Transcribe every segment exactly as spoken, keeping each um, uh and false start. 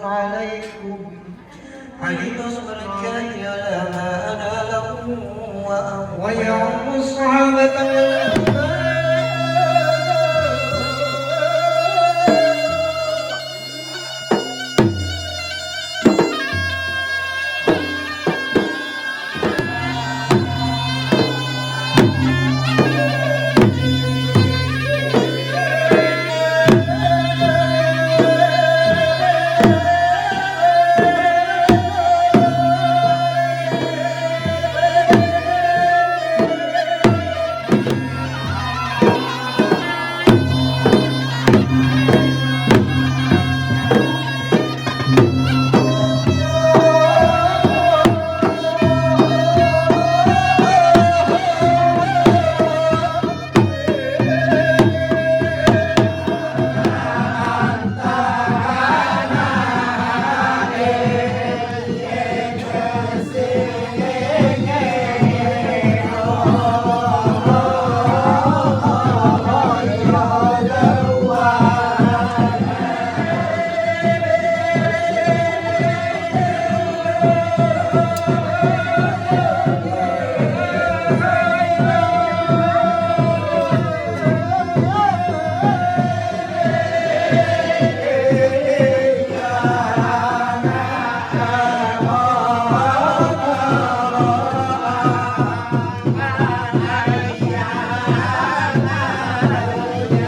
عليكم، حريص على ما أنالهم وأعطاهم. ويعم الصحابة والأنصار.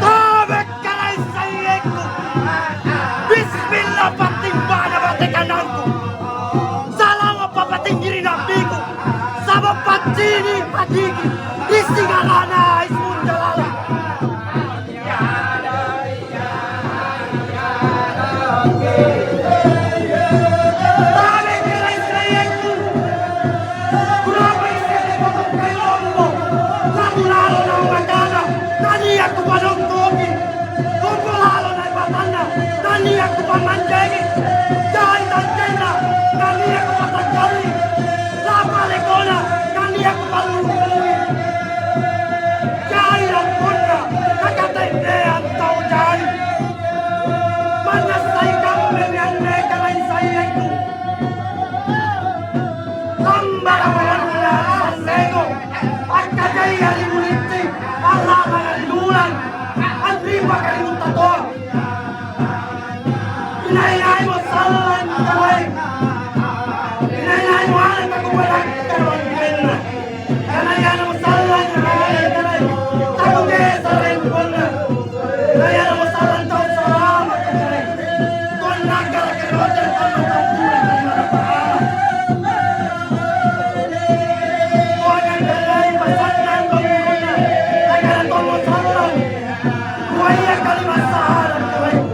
Tabe' kalai sayyekku. Bismillah pattimbana bate kanangku. Salama papatinggiri nabiku. Saba paccini patiki. Isi galana ismun jalala. Jai lamponna nakatendeang tau jai. Mannessai kammeni anne kalaisaiengku. Tambara mawanna sallego. Akkajai ari mulitti. Allamara ri dulang. Anripaka ri muttatoa. Inai-naimo sallang kalae. Inai-naimo aleng takubarakka ro angkenna. Karena iyana musallang kalae, takuge sareng ponna. Karena iyana musallang tau salama kalae. Tuanna kala kerota tau tau pura kalae. Tuanna kalae pasanna kau puruna. Karena tau musallang. Buaya kalimat syahadat kalian.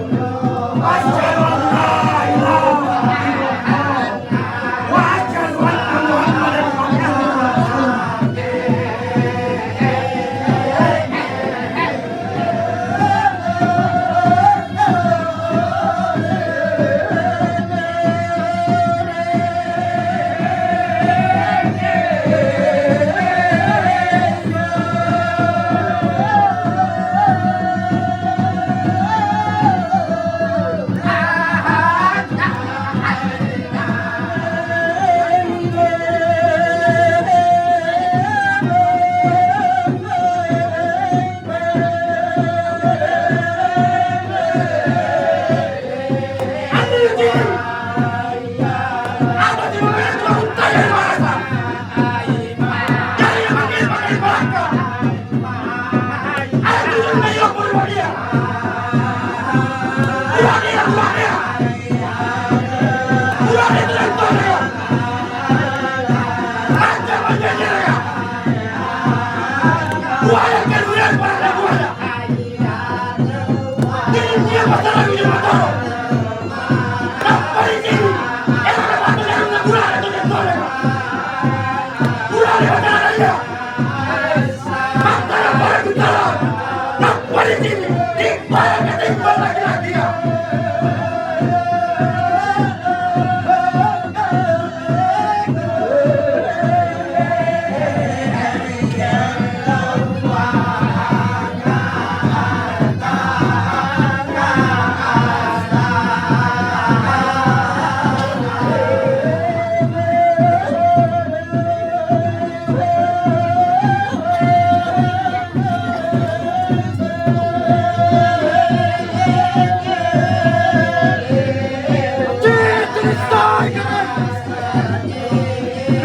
Asyhadu an la ilaha illallah wa asyhadu anna Muhammadan abduhu wa rasuluh.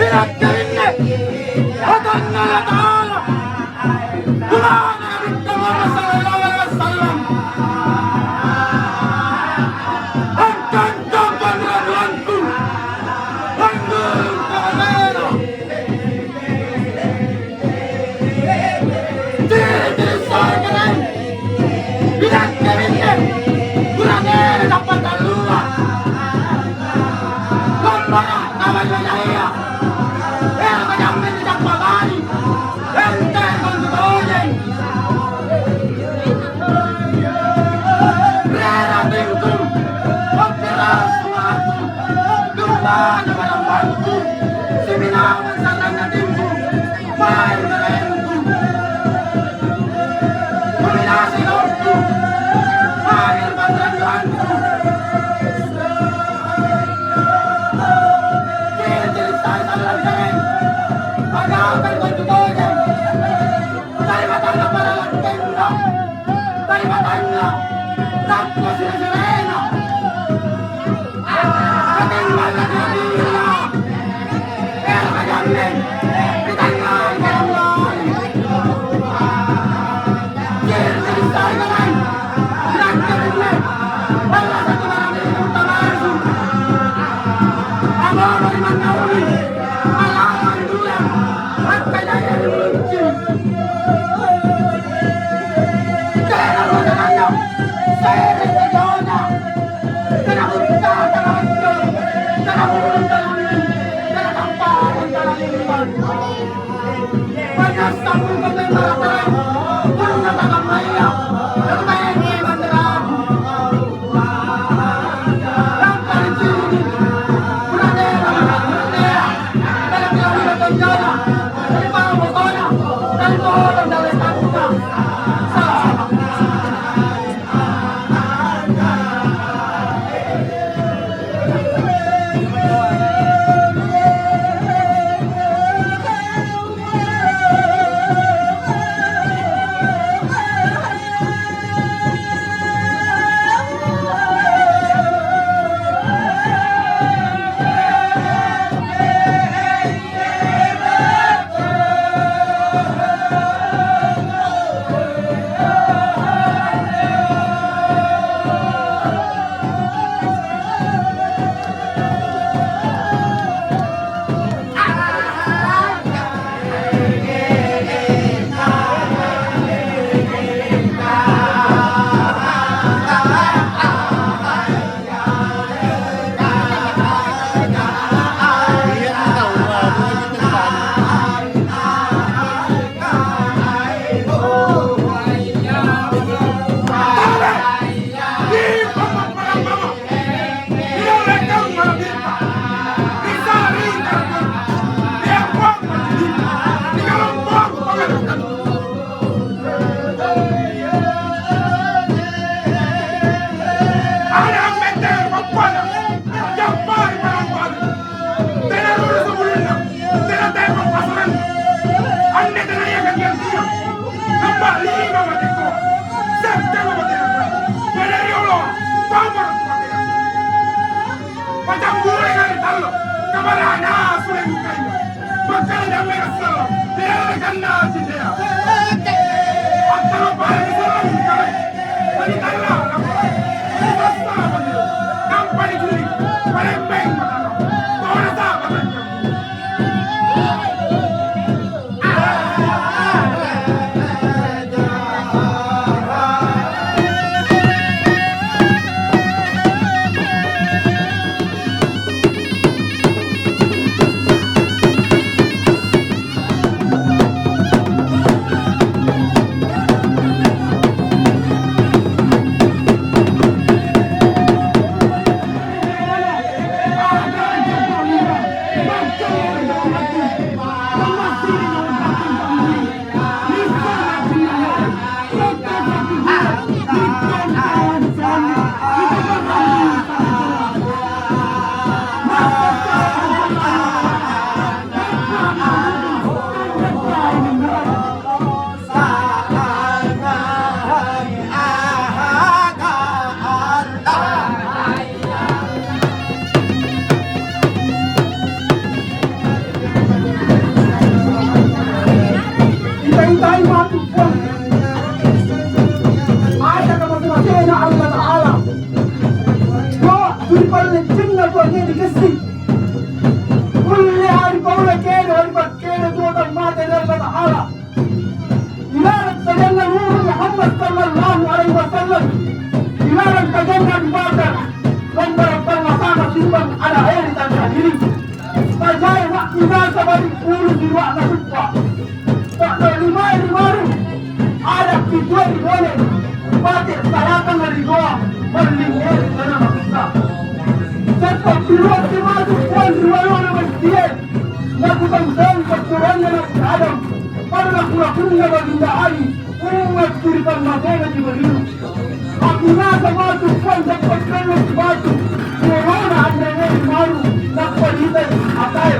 Irakkerinne, atanna Allah Ta'ala. Purana Nabitta Muhammad sallallahu alaihi wasallam. Engka-engka panrannuanku, engka-engka panrannuanku. Ciri-ciri sae karaeng. Bidang keringe. Kurang ere dapat talua. Lomba nama jaya. Era kajambe di dapat bari. Ente kontu tojeng. Rera tingkum. Operasi aku. Dumpana malambanku. Siminawang sarana tingkum. Mai merengku. Dominasi lorku. Mai bertandangku. Ciri-ciri saya salah keren. Padahal kan kau juga. Tarimatanna para lattengna. Tarimatanna. Tappa sira-sirena. Katimbang lagi lagi. Era kajambe. Di tengah jalan. Kiri kiri sai kanan. Nakkarinna. Balla satu malam ini utama langsung. Amo dari mana uli? Malam dua. Hatta jaya di Munci. Ada ammetteng pappada, jampari parang-parang. Tena ruru sebulenna, tena tepang pasaranna. Anne tena iya gantiang tiang. Nembak lima mateko. Sette mateko. Pada riolo, pamer mateko. Pacamburenga ri tallo, kabarana sule mukanya. Makkeda jammega sallo, derekanna cindea. Attaro pada diserang kare. Mani talla, mani sassa, mani. Nampa dicuri, palembeng mataro. Tona sa matanya. Sai matu Puang. Ada ka mase-masena Allah Ta'ala. Yo, tuli pallekkenna Puang e dikessi. Kulle hari paula kede, hari pakkede tuo tammate dari Allah Ta'ala. Ilarang tajanna Nuru Muhammad sallallahu alaihi wasallam. Ilarang tajanna Abu Bakar. Lomba rabbang masama simbang ada air di tanah diri. Tajai waktu nasa balik puluh di ruang nasuppa. Tak terlima di baru. Ada pituan di boleh. Pakai salatan dari goa. Berlingkir karena maksudnya. Cepat di ruang termasuk puan di walau nama dia. Lakukan dan keturunan Nabi Adam. Pada laku-lakunya baginda Ali. Umat turi pammatena Jibrilu. Aku nasa matu puan dapat kena batu. Corona anda ini baru. Nak pelita atai.